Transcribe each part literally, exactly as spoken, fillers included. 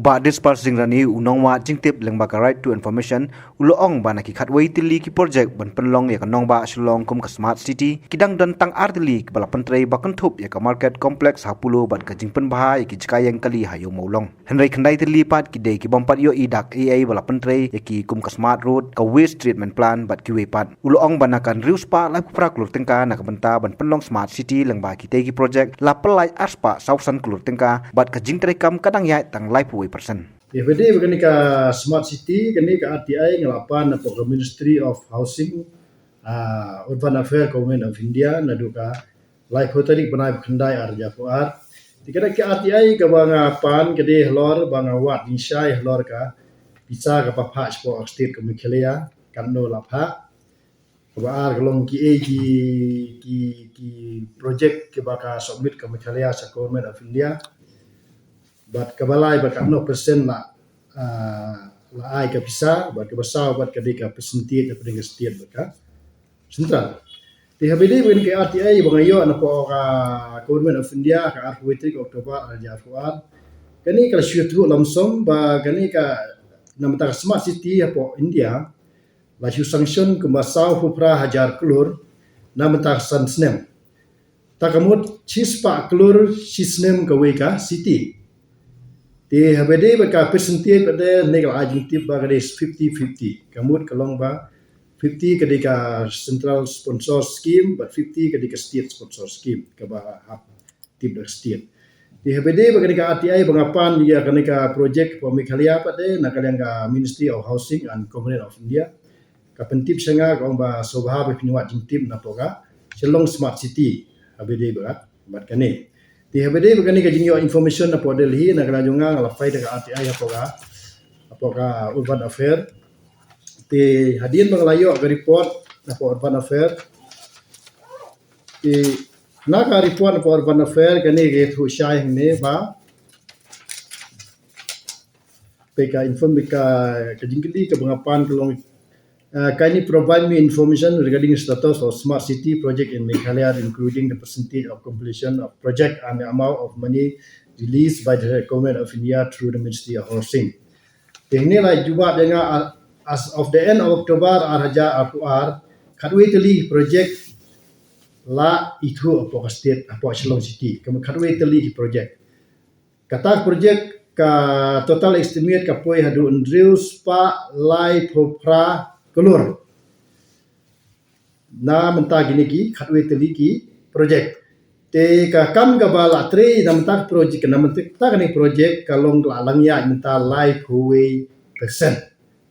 Bah Dispar Singh Rani, u nongwad jingtip lyngba ka Right to Information, u la ong ba na ki khatwei tylli ki projek ban pynlong ïa ka nongbah Shillong kum ka Smart City, ki dang don tang ar tylli kiba la pyntrei ba kynthup ïa ka Market Complex ha Polo bad ka jingpynbha ïa ki jaka ïeng kali ha Ïew Mawlong. Hynrei khyndai tylli pat ki dei ki bym pat ïohi dak ei ei ba la pyntrei ïa ki kum ka Smart Road, ka Waste Treatment Plant bad kiwei pat. U la ong ba na ka hynriew spah laiphew phra klur tyngka na ka bynta ban pynlong Smart City lyngba kitei ki projek la pynlait ar spah saw phew san klur tyngka bad ka jingtreikam ka dang ïaid tang laiphew wei percent. Ïa phi dei ba kane ka Smart City, kane ka R T I nga la pan na ka Ministry of Housing, ah, Urban Affairs, Government of India, naduh ka laiphew tarik bnai ba khyndai ar hajar arphew ar. Te kane ka R T I kaba nga pan ka dei halor ba nga wad jingshai halor ka pisa kaba phah shapoh ka state ka Meghalaya, katno la phah. Kaba ar ka long ki ei ki, ki, ki projek kiba ka submit ka Meghalaya sha Government of India. Bad kaba lai bad katno percent la, ah, la ai ka pisa, bad kaba saw bad ka dei ka percentage hapdeng ka state bad ka central. Te haba dei ba kane ka R T I ba nga ïoh napoh ka Government of India ka arphew wei tarik October ar hajar arphew ar. Kane ka la shu ïathuh lumsum ba kane ka na bynta ka Smart City hapoh India la shu sanction kumba saw phew phra hajar klur na bynta ka san snem. Ta ka mut shi spah klur shi snem kawei ka city. Te haba dei ba ka percentage pat de ne ka la ai jingtip ba ka dei fifty fifty. Ka mut ka long ba fifty ka dei ka central sponsor scheme bad fifty ka dei ka state sponsor scheme kaba hap tip da ka state. Te haba dei ba kane ka R T I ba nga pan ïa kane ka projek hapoh Meghalaya pat de na ka liang ka Ministry of Housing and Government of India. Ka pyntip sha nga ka ong ba sngewbha ba phin wad jingtip napoh ka Shillong Smart City haba dei ba bad kane. Te haba dei ba kane ka jingïoh information napoh Delhi na ka liang jong nga nga la phai da ka R T I hapoh ka, hapoh ka Urban Affairs. Te hadien ba nga la ïoh ka report napoh Urban Affairs. Te na ka report napoh Urban Affairs kane ka ïathuh shai hangne ba peit ka inform ka, ka jingkylli kaba nga pan ka long, uh, kindly provide me information regarding status of smart city project in Meghalaya, including the percentage of completion of project and the amount of money released by the Government of India through the Ministry of Housing. Te hangne la jubab ïa nga, uh, as of the end of October ar hajar arphew ar, khatwei tylli project la ithuh hapoh ka state, hapoh Shillong City. Ka mut khatwei tylli ki project. Kata ka project ka total estimate ka poi haduh hynriew spah laiphew phra klur. Na mynta kine ki khatwei tylli ki project. Te ka kam kaba la trei na mynta ka project, na mynta kane project ka long la lang ïaid mynta laiphew wei percent.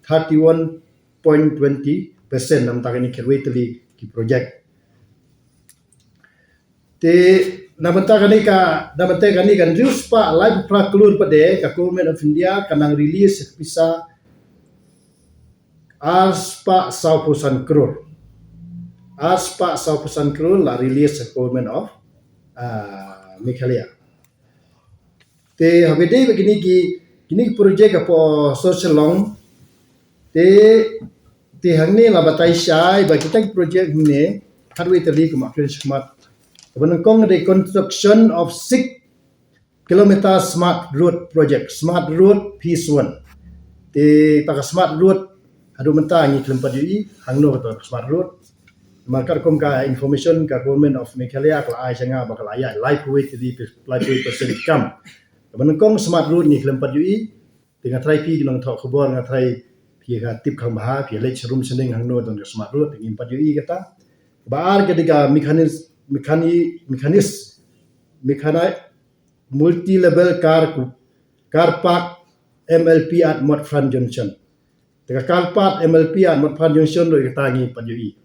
Thirty-one point twenty percent na mynta kane khatwei tylli ki project. Te na bynta kane ka, na bynta kane ka hynriew spah laiphew phra klur pat de ka Government of India ka nang release pisa ar spah saw phew san klur. Ar spah saw phew san klur la release ka Government of, ah, Meghalaya. Te haba dei ba kine ki, kine ki project hapoh Shillong. Te, te hangne la batai shai ba kita ki project hangne khatwei tylli kumba phi ïohi shakhmat. Kaba nyngkong dei construction of six kilometer smart road project, smart road phase one. Te ta ka smart road haduh mynta ngi khlem pat ïohi hangno kata ka smart road. Namar katkum ka information ka Government of Meghalaya ka la ai sha nga ba ka la ïaid laiphew wei tylli, laiphew wei percent kam. Kaba nyngkong smart road ngi khlem pat ïohi. Te nga tharai phi ki nongthoh khubor, nga tharai phi ka tip kham bha, phi leit sharum shaneng hangno don ka smart road, te ngim pat ïohi kata. Kaba ar ka dei ka mechanis, mechani-, mechanis, mechani-, multi level car, car park M L P at Motphran Junction. Te ka car park M L P at Motphran Junction ruh kata ngim pat ïohi.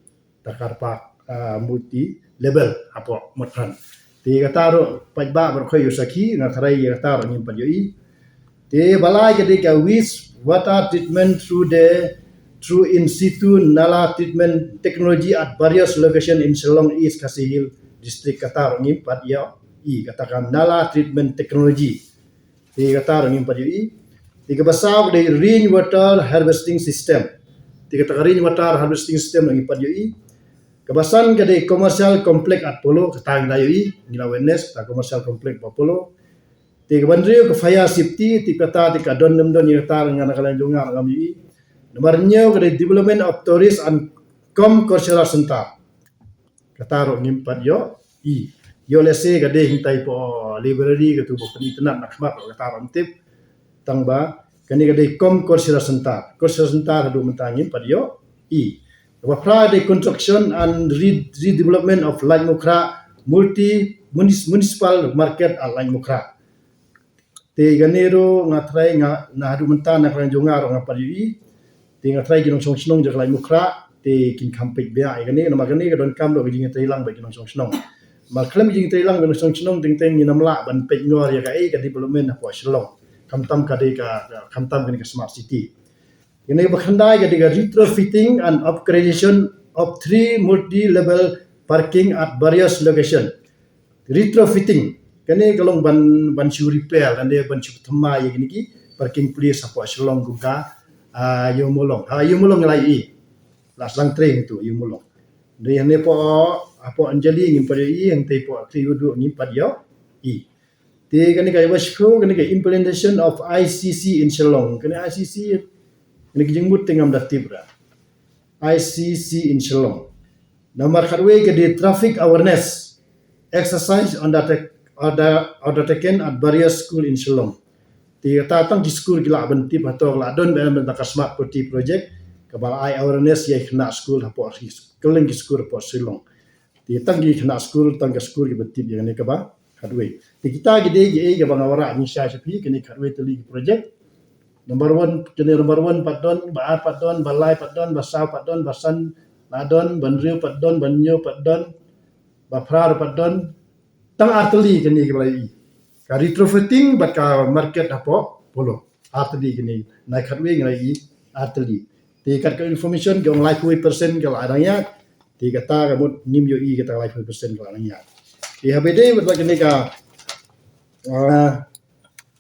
Ta car park, ah, multi level hapoh Motphran. Te kata ruh paidbah baroh khoit ïohsakhi, nga tharai kata ruh ngim pat ïohi. Te ba lai ka dei ka waste water treatment through the, through in situ nala treatment technology at various location in Shillong East Khasi Hills District, kata ruh ngim pat ïohi, kata ka nala treatment technology. Te kata ruh ngim pat ïohi. Te kaba saw ka dei rain water harvesting system. Te kata ka rain water harvesting system ruh ngim pat ïohi. Kaba san ka dei commercial complex at Polo, kata ngi la ïohi, ngi la witness, kata commercial complex ba Polo. Te kaba hynriew ka fire safety, te kata te ka don ne ym don ïa kata nga na ka liang jong nga ngam ïohi. Nambar hynñiew ka dei development of tourist and cum cultural center. Kata ruh ngim pat ïohi. Ïoh lehse ka dei hangtai hapoh library katu ba pynitynnad na khmat ruh kata ruh ngim tip. Tang ba kane ka dei cum cultural center. Cultural center haduh mynta ngim pat ïohi. Kaba phra dei construction and re-, redevelopment of Laitumkhrah multi munis-, municipal market at Laitumkhrah. Te kane ruh nga tharai nga, na haduh mynta na ka liang jong nga ruh ngam pat ïohi. Te nga tharai ki nongshong shnong jong ka Laitumkhrah te kin kham peit biang ïa kane, namar kane ka donkam ruh ka jingïatreilang bad ki nongshong shnong. Namar khlem ka jingïatreilang bad ki nongshong shnong teng teng ngin ym lah ban peit ngor ïa kaei ka development hapoh Shillong. Khamtam ka dei ka, khamtam kane ka smart city. Kane kaba khyndai ka dei ka retrofitting and upgradation of three multi-level parking at various location. Retrofitting, kane ka long ban, ban shu repair, kane ban shu thymmai ïa kine ki parking place hapoh Shillong kum ka, ah, Ïew Mawlong. Ha, Ïew Mawlong ngi la ïohi. La sdang trei ngi tu Ïew Mawlong. Dei hangne hapoh, hapoh Anjali ngim pat ïohi, hangtei hapoh Khliehriat ngim pat ïohi. Te kane kaba shiphew, kane ka implementation of I C C in Shillong. Kane I C C, kane ka jingmut te ngam da tip ruh. I C C in Shillong. Nambar khatwei ka dei traffic awareness exercise undertake-, under-, undertaken at various school in Shillong. Te kata tang ki skul ki lah ban tip hato la don ban, ban ka smart city project kaba la ai awareness ïa ki khynnah skul hapoh ki, kylleng ki skul hapoh Shillong. Te tang ki khynnah skul, tang ka skul kiba tip ïa kane kaba khatwei. Te kita ki dei kiei kiba nga wanrah jingshisha sha phi, kane khatwei tylli ki project. Number one, kane number one pat don, ba ar pat don, ba lai pat don, ba saw pat don, ba san la don, ba hynriew pat don, ba hynñiew pat don, ba phra pat don. Tang ar tylli kane kiba la ïohi. Ka retrofitting bad ka market hapoh Polo. Ar tylli kane, na khatwei ngi la ïohi ar tylli. Te kat ka information ka ong laiphew percent ka la dang ïaid. Te kata ka mut ngim ïohi kata laiphew percent ka la dang ïaid. Te haba ïadei bad kane ka, ah,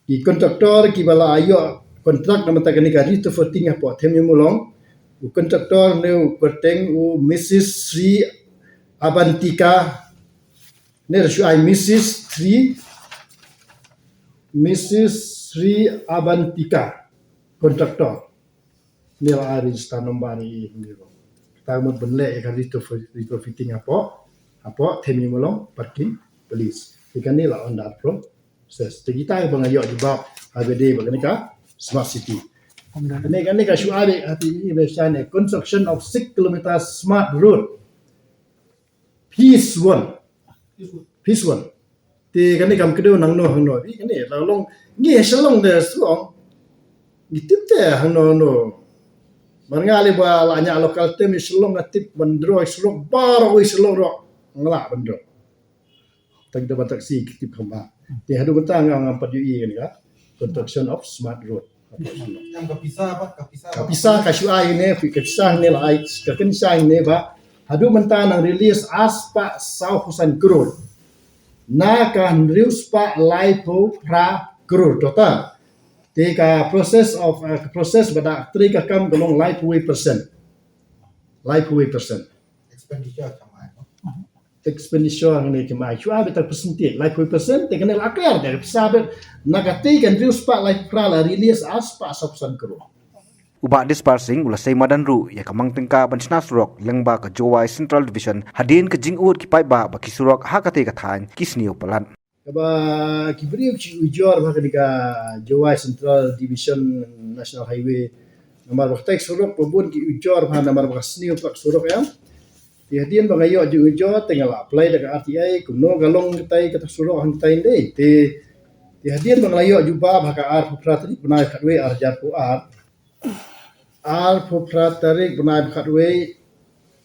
ki contractor kiba la ïoh contract na bynta kane ka retrofitting hapoh Them Ïew Mawlong. U contractor ne u kyrteng u Missus Sri Abantika. Ne ruh shu ai Missus Sri, Missus Sri Abantika, contractor. Ne la ai register number ïa i hynrei ruh. Kata ka mut ban leh ïa ka retro-, retrofitting hapoh, hapoh Them Ïew Mawlong parking place. Te kane la under process. Te kita kiba nga ïoh jubab haba ïadei bad kane ka smart city. Kane, kane ka shu ai ïa i ba sha ne construction of six kilometer smart road. Phase one. Phase one. Te kane kam kdew nangno hangno. Ïa kane la long ngi ha Shillong de surok. Ngi tip te hangno hangno. Mar nga lei ba la ñiah local te, ïa Shillong nga tip ban draw surok baroh, ïa Shillong ruh nga lah ban draw. Tang da ban taxi ki tip kham bha. Te haduh mynta nga ngam pat ïohi kane ka construction of smart road. Yang ka pisa ba, ka pisa Ka ba. Pisa ka shu ai ne, ka pisa ne la ai, ka kynshai ne ba haduh mynta nang release arspah sawphew san klur na ka hynriew spah laiphew phra klur total. Te ka process of, uh, ka process ba da trei ka kam ka long laiphew percent. Laiphew percent. Expenditure ka mai, no? Expenditure hangne ki mai. Shu ai beit ta percentage, laiphew percent, te kane la klar de, pisa beit na ka tei ka hynriew spah laiphew phra la release arspah sawphew san klur. U Bah Dispar Singh u la sei madan ruh ïa ka mang tyngka ban shna surok lyngba ka Jowai Central Division hadien ka jingud ki paidbah ba ki surok ha katei ka thaiñ ki sniew palat. Kaba ki briew ki ujor bha kane ka Jowai Central Division National Highway. Namar ba katei ka surok ba bun ki ujor bha namar ba ka sniew pat surok ïa. Te hadien ba nga ïoh jingujor te nga la apply da ka R T I kumno ka long katei kata surok hangtai dei. Te, te hadien ba nga la ïoh jubab ha ka arphew phra tarik bnai khatwei ar hajar arphew ar. Arphew phra tarik bnai khatwei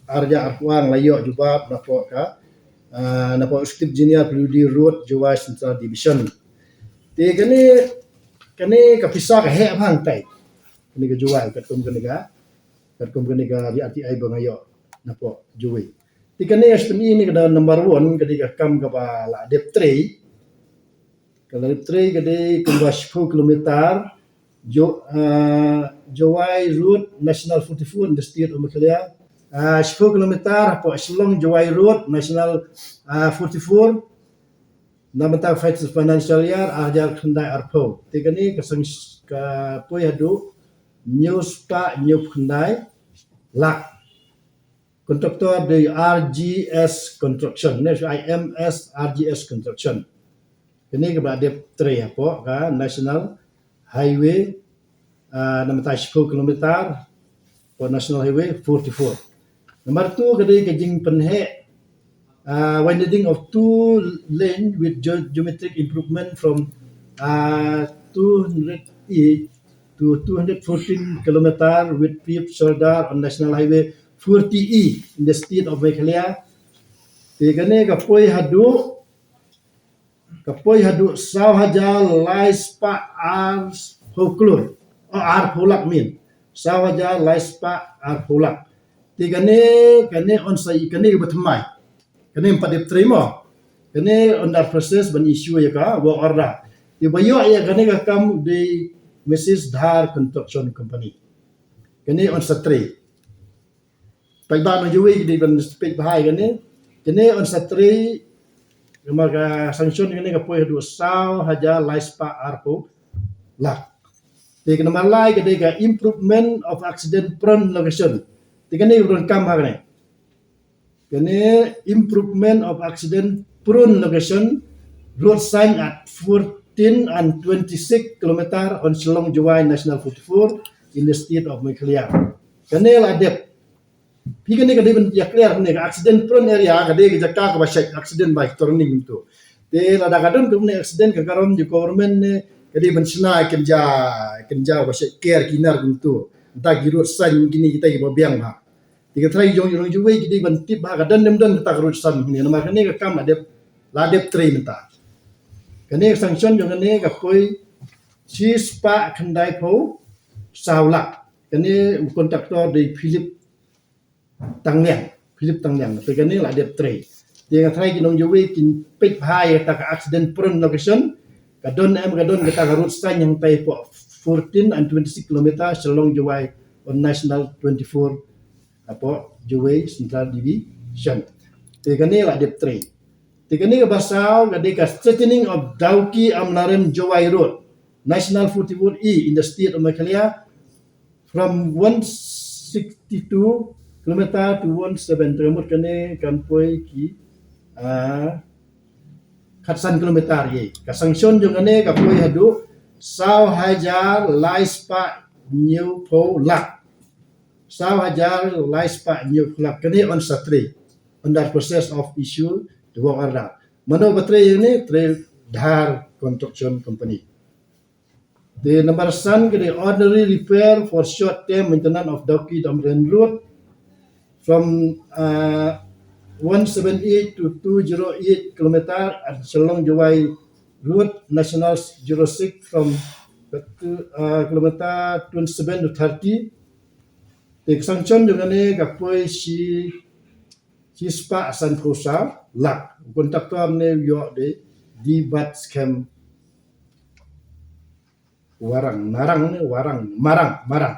ar hajar arphew ar nga la ïoh jubab napoh ka, ah, napoh Executive Engineer P W D Road Jowai Central Division. Te kane, kane ka pisa ka heh bha hangtai. Kane ka Jowai katkum kane ka, katkum kane ka R T I ba nga ïoh napoh Jowai. Te kane ka shiphew ne ka number one, kane ka kam kaba la dep trei. Ka la dep trei ka dei kumba shiphew kilometer, Jo-, ah, Jowai Road National forty-four in the state of Meghalaya. Ah, shiphew kilometer hapoh Shillong Jowai Road National, ah, forty-four. Na mynta ka financial year ar hajar khyndai arphew. Te kane ka sang ka poi haduh hynñiew spah hynñiew phew khyndai lak. Contractor dei R G S Construction, ne I M S R G S Construction. Kane kaba dep trei hapoh ka National Highway, ah, na mynta shiphew kilometer, hapoh National Highway forty-four. Number two, ka dei ka jingpynheh, ah, widening of two lane with geo-, geometric improvement from, ah, two hundred E to two hundred fourteen kilometer with paved shoulder on National Highway forty E in the state of Meghalaya. Te kane ka poi haduh, ka poi haduh saw hajar lai spah arphew klur. Oh, arphew lak min. Saw hajar lai spah arphew lak. Te kane, kane yn sa, kane kaba thymmai. Kane ym pat dep trei mo. Kane under process ban issue ïa ka work order. Te ba ïoh ïa kane ka kam dei Missus Dhar Construction Company. Kane yn sa trei. Paidbah nongjowai ki dei ban peit bha ïa kane. Kane yn sa trei, namar ka sanction kane ka poi haduh saw hajar lai spah arphew lak. Te ka number lai ka dei ka improvement of accident prone location. Te kane ka donkam ha kane. Kane improvement of accident prone location, road sign at fourteen and twenty-six kilometer on Shillong Jowai National forty-four in the state of Meghalaya. Kane la dep. Phi, kane ka dei ban ïa clear ne ka accident prone area, ka dei ka jaka kaba shait accident by turning tu. Te lada ka don kumne accident ka karom jong government ne, ka dei ban shna kynja, kynja ba shait ker kinar kumtu. Nta ki road sign kine kita kiba biang ha. Te ka trai jong jong jong wei ki dei ban tip ba ka don ne ym don kata ka road sign ne, namar kane ka kam la dep, la dep trei mynta. Kane ka sanction jong kane ka poi shispah khyndai phew saw lak. Kane u contractor dei Philip Tangliang, Philip Tangliang. Te kane la dep trei. Te nga trai ki nongjowai kin peit bha ïa kata ka accident prone location. Ka don em ka don kata ka road sign hangtai hapoh fourteen and twenty-six kilometer Shillong Jowai on National twenty-four hapoh Jowai Central Division. Te kane la dep trei. Te kane kaba saw ka dei ka straightening of Dawki Amlarem Jowai Road, National forty-four E in the state of Meghalaya, from one sixty-two kilometer to one seventy. Ka mut kane kan poi ki, ah, khatsan kilometer ïa. Ka sanction jong kane ka poi haduh saw hajar lai spah hynñiew phew lak. Saw hajar lai spah hynñiew phew lak. Kane yn sa trei. Under process of issue the work order. Mano ba trei ne? Trei Dhar Construction Company. The number san ka dei ordinary repair for short term maintenance of Dawki Amlarem Road from, uh, one seven eight to two zero eight kilometer at Shillong Jowai Road National zero six from, uh, kilometer twenty-seven to thirty. Te ka sanction jong kane ka poi shi, shispah san phew saw lak. Contractor ne ïoh dei Dibat Skhem Warang, Narang ne Warang, Marang, Marang.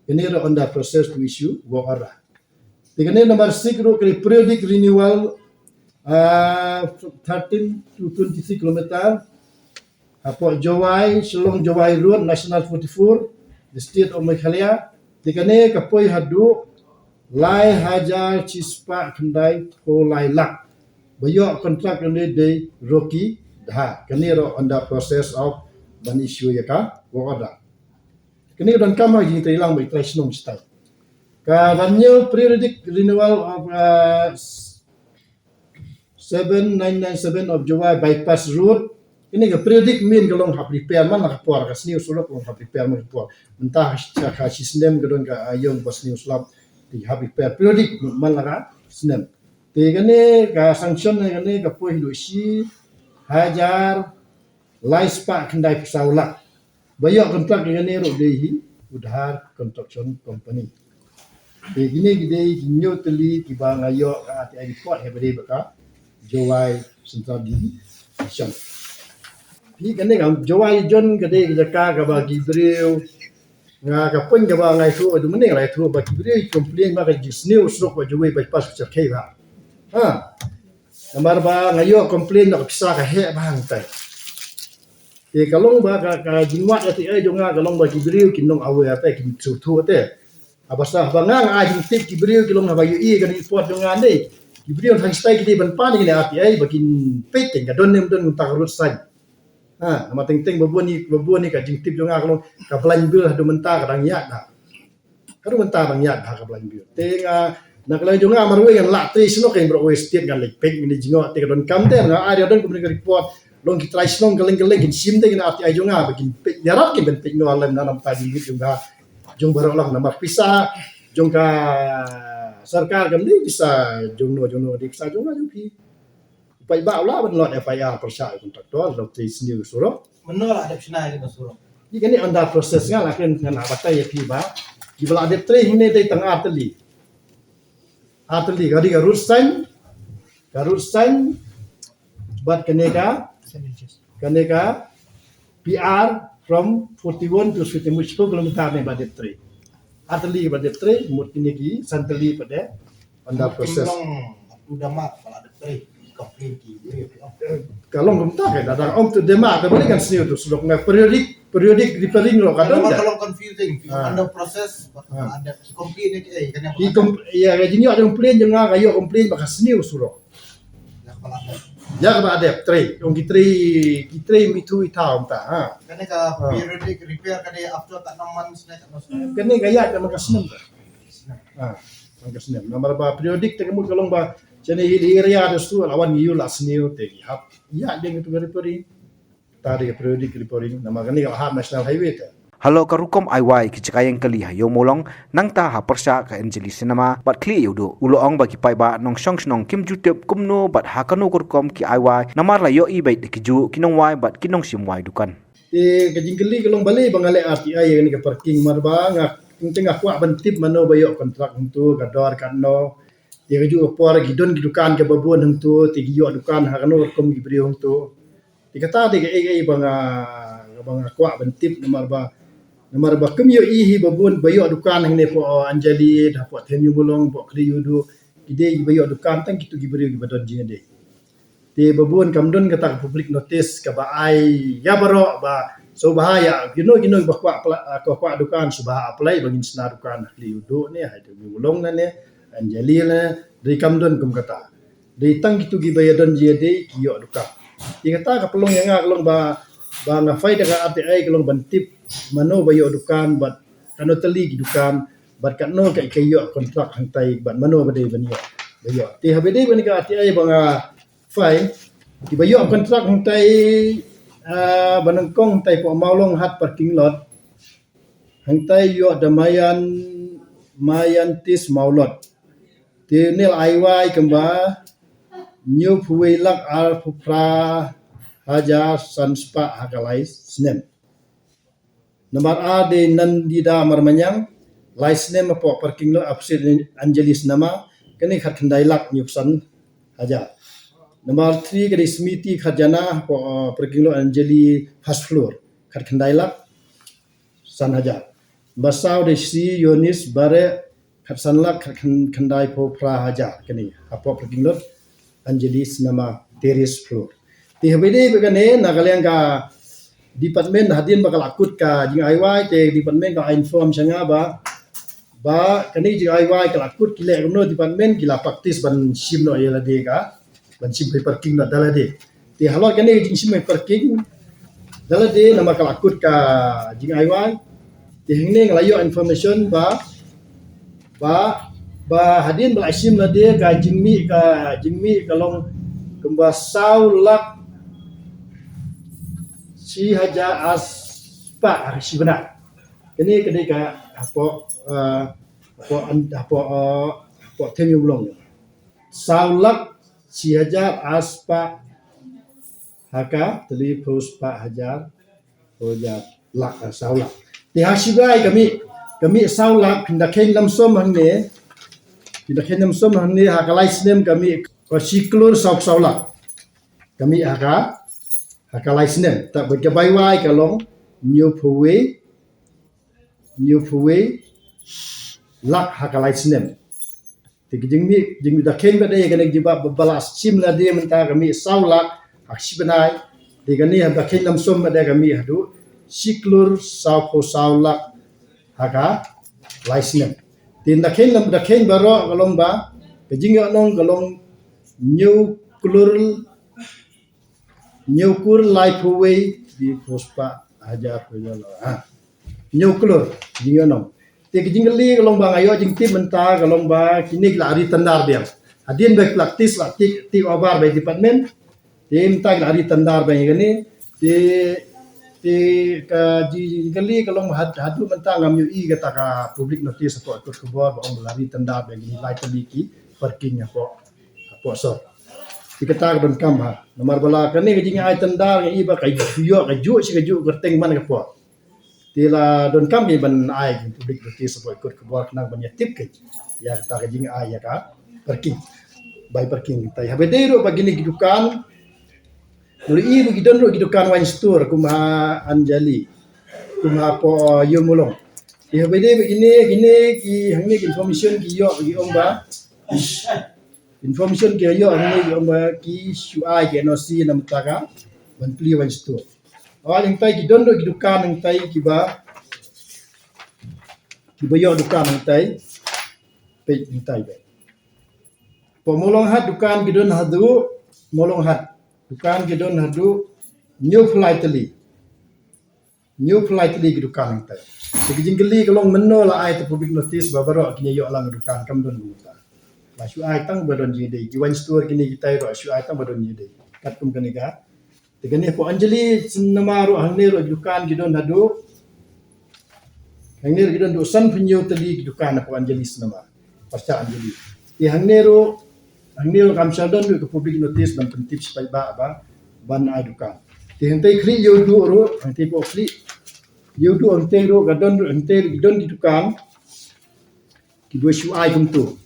Kane ruh under process to issue work order. Te kane number six ruh ka dei periodic renewal, ah, thirteen to twenty-three kilometer hapoh Jowai, Shillong Jowai Road, National forty-four, the state of Meghalaya. Te kane ka poi haduh lai hajar shispah khyndai phew lai lak. Ba ïoh contract kane dei Rocky Dhar. Kane ruh under process of ban issue ïa ka work order. Kane ka donkam ha jingtrei lang ba i trei shnong shatai. Kaba hynñiew periodic renewal of, uh, seven nine nine seven of Jowai Bypass Road. Kane ka periodic min ka long hap repair man la ka por, ka sniew surok long hap repair man la ka por. Mynta ka, ka shi snem ka don ka, ah, ïong ba sniew slap. Te hap repair periodic man la ka snem. Te kane ka sanction ne kane ka poi haduh shi hajar lai spah khyndai phew saw lak. Ba ïoh contract ïa kane ruh dei hi u Dhar Construction Company. Te kine ki dei ki hynñiew tylli kiba nga ïoh ka R T I report ha ba dei ba ka Jowai Central Division. Phi, kane ka Jowai Region ka dei ka jaka kaba ki briew, nga ka pun kaba nga ïathuh, adu mane nga ïathuh ba ki briew ki complain ba ka jingsniew surok ba Jowai Bypass ka cherkhei ba. Ha. Namar ba nga ïoh complain na ka pisa ka heh bha hangtai. Te ka long ba ka, ka jingwad ïa te ai jong nga ka long ba ki briew kin long aware te kin sngewthuh te. Haba sa ba nga nga ai jingtip ki briew ki long haba ïohi ka report jong nga ne. Ki briew tang stai ki dei ban pan ïa kine R T I ba kin peit te ka don ne ym don ngan ta ka rut sain. Ha, namar teng teng ba bun ïa, ba bun ïa ka jingtip jong nga ka long ka blind bill haduh mynta ka dang ïaid da. Haduh mynta dang ïaid da ka blind bill. Te nga na ka liang jong nga marwei ngan lah trei shnong ka ïing baroh wei state ngan leit peit ngan leit jngoh te ka donkam te nga ai ïa don kumne ka report. Long ki trai shnong kylleng kylleng kin shim te kin R T I jong nga ba kin peit ïarap kin ban peit noh lem na namta jingwit jong nga. Jong baroh lang namar pisa jong ka sorkar kam dei pisa jong no jong no dei pisa jong nga jong phi. Paidbah u lah ban lod F I R pyrshah ïa u kontraktor, lod trei sniew surok. Mynno la dep shna ïa kane surok? Ïa kane under process nga la kren ngan la batai ïa phi ba. Kiba la dep trei hangne dei tang ar tylli. Ar tylli ka dei ka road sign, ka road sign bad kane ka, kane ka P R from forty-one to fifty-one kilometer ne ba dep trei. Ar tylli ba dep trei, mut kine ki san tylli pat de under process. Long up to the mark ba la dep trei, complete ki briew. Ka long kumta ka da, da up to the mark, ka ba dei kan sniew tu surok nga periodic, periodic repairing lo ka don. Ka long confusing, under process, ba la dep complete ne ki, eh, kane ba ki la dep. Ïa ka jingïoh jong complain jong nga ka ïoh complain ba ka sniew surok. Ïa ka ba la dep. Ïa ka ba la dep trei, ong ki trei, ki trei mithu i thaw mynta ha. Kane ka periodic repair ka dei after katno months ne katno snem? Kane ka ïaid ka man ka snem ka. Ha, man ka snem. Namar ba periodic te ka mut ka long ba shane hill area da su la wan ïa u la sniew te ki hap ïaid dei ka tu ka repairing. Ta dei ka periodic repairing namar kane ka la hap national highway te. Halor ka rukom ai wai ki jaka ïeng kali ha Ïew Mawlong, nangta ha pyrshah ka Anjali Cinema bad khlieh ïa u duh, u la ong ba ki paidbah nongshong shnong kim ju tip kumno bad ha kano ka rukom ki ai wai namar la ïohi beit da ki juh ki nongwai bad ki nongshim wai dukan. Te ka jingkylli ka long balei ba nga leh R T I ïa kane ka parking, mar ba nga, nga kwah ban tip mano ba ïoh kontrak hangto, ka dor katno. Te ka juh ka por ki don ki dukan kaba bun hangto, te ki ïoh dukan ha kano ka rukom ki briew hangto. Te kata dei kaei kaei ba nga, ba nga kwah ban tip namar ba, namar ba kum ïohi hi ba bun ba ïoh dukan hangne hapoh Anjali, hapoh Them Ïew Mawlong, hapoh Khlieh Ïew Duh, ki dei kiba ïoh dukan tang kitu ki briew kiba don jingïadei. Te ba bun kam don kata ka public notice kaba ai ïa baroh ba sngewbha ïa kino kino ba kwah pla-, ah, ba kwah dukan sngewbha apply ba ngin shna dukan ha Khlieh Ïew Duh ne, ha Them Ïew Mawlong ne, Anjali ne, dei kam don kum kata. Dei tang kitu kiba ïa don jingïadei ki ïoh dukan. Te kata ka pynlong ïa nga ka long ba, ba nga fight da ka R T I ka long ban tip mano ba ïoh dukan bad katno tylli ki dukan bad katno ka, ka ïoh kontrak hangtai bad mano ba dei ban ïoh, ba ïoh. Te haba dei ban ka R T I ba nga file, kiba ïoh kontrak hangtai, ah, ba nyngkong hangtai hapoh Mawlong Hat parking lot. Hangtai ïoh da Mayan, Mayantis Mawlot. Te une la ai wai kumba hynñiewphew wei lak arphew phra hajar san spah ha ka lai snem. Nambar ar dei Nandida Marmanyang, lai snem hapoh parking lot opposite Anjali Cinema, kane khatkhyndai lak hynñiewphew san hajar. Nambar three ka dei Smiti Kharjana hapoh, uh, parking lot Anjali first floor, khatkhyndai lak san hajar. Nambar saw dei Sri Yonis Bare, khatsan lak khat khyn-, khyndaiphew phra hajar kane hapoh parking lot Anjali Cinema terrace floor. Te haba dei ba kane na ka liang ka department hadien ba ka la kut ka jingai wai te department ka inform sha nga ba, ba kane jingai wai ka la kut ki leh kumno department ki la practice ban shim noh ïa lade ka, ban shim pei parking noh da lade. Te halor kane ka jingshim pei parking da lade namar ka la kut ka jingai wai. Te hangne nga la ïoh information ba, ba, ba hadien ba la shim lade ka jingmih, ka jingmih ka long kumba saw lak shi hajar ar spah ar shi bnai. Kane ka dei ka hapoh, eh, hapoh, hapoh, eh, hapoh Them Ïew Mawlong. Saw lak shi hajar ar spah ha ka tylli phew spah hajar, phew hajar lak, eh, saw lak. Te ha shibai ka mih, ka mih saw lak, phin da kheiñ lam sum hangne, phin da kheiñ lam sum hangne ha ka lai snem ka mih ka shi klur saw saw lak. Ka mih ha ka, ha ka lai snem. Te bad ka bai wai ka long hynñiewphew wei, hynñiewphew wei lak ha ka lai snem. Te ka jingmih, jingmih da kheiñ ba dei kane ka jingba ba la shim lade mynta ka mih saw lak ha shi bnai. Te kane ha da kheiñ lam sum ba dei ka mih haduh shi klur saw phew saw lak ha ka lai snem. Te da kheiñ lam da kheiñ baroh ka long ba ka jingïohnong ka long hynñiew klur hynñiew klur laiphew wei, di phew spah hajar phew ïa la. Ha. Hynñiew klur, jingïohnong. Te ka jingkylli ka long ba nga ïoh jingtip mynta ka long ba kine ki la ri tender biang. Hadien ba ki la test la tik, tik over by department. Te mynta ki la ri tender biang ïa kane. Te, te ka jingkylli ka long ba had-, haduh mynta ngam ïohi kata ka public notice hapoh kot khubor ba ong ba la ri tender biang kine lai tylli ki parking hapoh, hapoh sor. Te kata ka donkam ha. Namar ba la kane ka jingai tender nga i ba ka ïoh kajuh shi kajuh kyrteng man ka por. Te la donkam ki ban ai ki public notice hapoh kot khubor khnang ban ïatip ki ïa kata ka jingai ïa ka parking. Bai parking kita. Haba dei ruh ba kine ki dukan. Dei i ruh ki don ruh ki dukan wine store kum ha Anjali. Kum hapoh Ïew Mawlong. Te haba dei ba kine, kine ki hangne ki information ki ïoh ki ong ba. Information ki ïoh hangne ki ong ba ki shu ai ki N O C na mynta ka ban plie wine store. Awa, hangtai ki don ruh ki dukan hangtai kiba, kiba ïoh dukan hangtai. Peit hangtai ba. Hapoh Mawlong Hat dukan ki don haduh, Mawlong Hat dukan ki don haduh hynñiew phew lai tylli. Hynñiew phew lai tylli ki dukan hangtai. Te ki jingkylli ka long mynno la ai te public notice ba baroh kine ïoh lang dukan kam don mynta. La shu ai tang ba don jingïadei. Ki wine store kine kitai ruh shu ai tang ba don jingïadei. Katkum kane ka Te kane hapoh Anjali Cinema ruh hangne ruh ki dukan ki don haduh. Hangne ruh ki don haduh sanphew hynñiew tylli ki dukan hapoh Anjali Cinema. Pyrshah Anjali. Te hangne ruh, hangne ruh kam shym don ruh ka public notice ban pyntip shi paidbah ba ban ai dukan. Te hangtai khlieh Ïewduh ruh, hangtai hapoh khlieh Ïewduh hangtai ruh ka don ruh hangtai ruh ki don ki dukan. Kiba shu ai kumtu.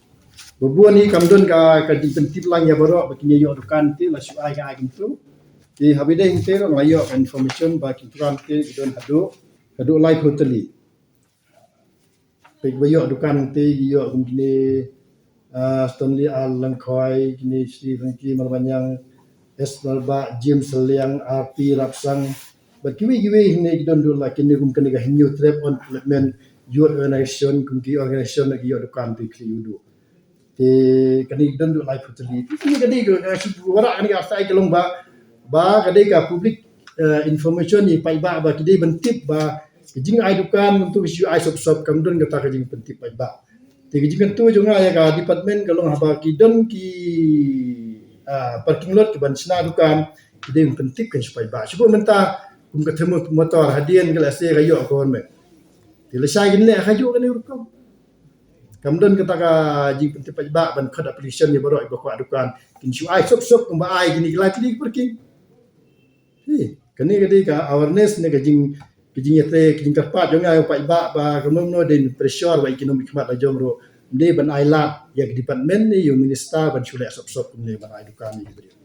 Ba bun hi kam don ka, ka jingpyntip lang ïa baroh ba kine ïoh dukan te la shu ai ka ai kumtu. Te haba dei hangte ruh nga ïoh ka information ba ki dukan te ki don haduh, haduh laiphew tylli. Peit ba ïoh dukan te ki ïoh kum kine, ah, Stanley R Lyngkhoi, kine Sri Frankie Marbaniang, Esther Bah, James Liang, R P Rapsang, bad kiwei kiwei hangne ki don haduh la kine kum kane ka Hynñiewtrep Unemployment Youth Organization, kum ki organization ki ïoh dukan te khlieh Ïewduh. Te kane ki don haduh laiphew tylli. Te kane ka dei ka, ka shu wanrah kane ka artylli ka long ba, ba ka dei ka public, eh, information ïa paidbah ba ki dei ban tip ba ka jingai dukan kumtu shu ai sop sop kam don kata ka jingpyntip paidbah. Te ka jingkyntu jong nga ïa ka department ka long haba ki don ki, ah, parking lot ki ban shna dukan, ki dei ban pyntip kan shu paidbah. Shu mynta kum ka themu motor hadien ka lehse ka ïoh government. Te lashai kin leh ha ka ïoh kane rukom. Kam don kata ka jingpyntip paidbah ban khot application ïa baroh iba kwah dukan. Kin shu ai sop sop kumba ai kine ki lai tylli ki parking. Hi, kane ka dei ka awareness ne ka jing, ka jingïatrei, ka jingkyrpad jong nga ïa u paidbah ba kumno kumno dei pressure ba ïa ki nongmihkhmat la jong ruh. Ym dei ban ai lad ïa ka department ne ïa u minister ban shu leh sop sop kumne ban ai dukan ïa ki briew.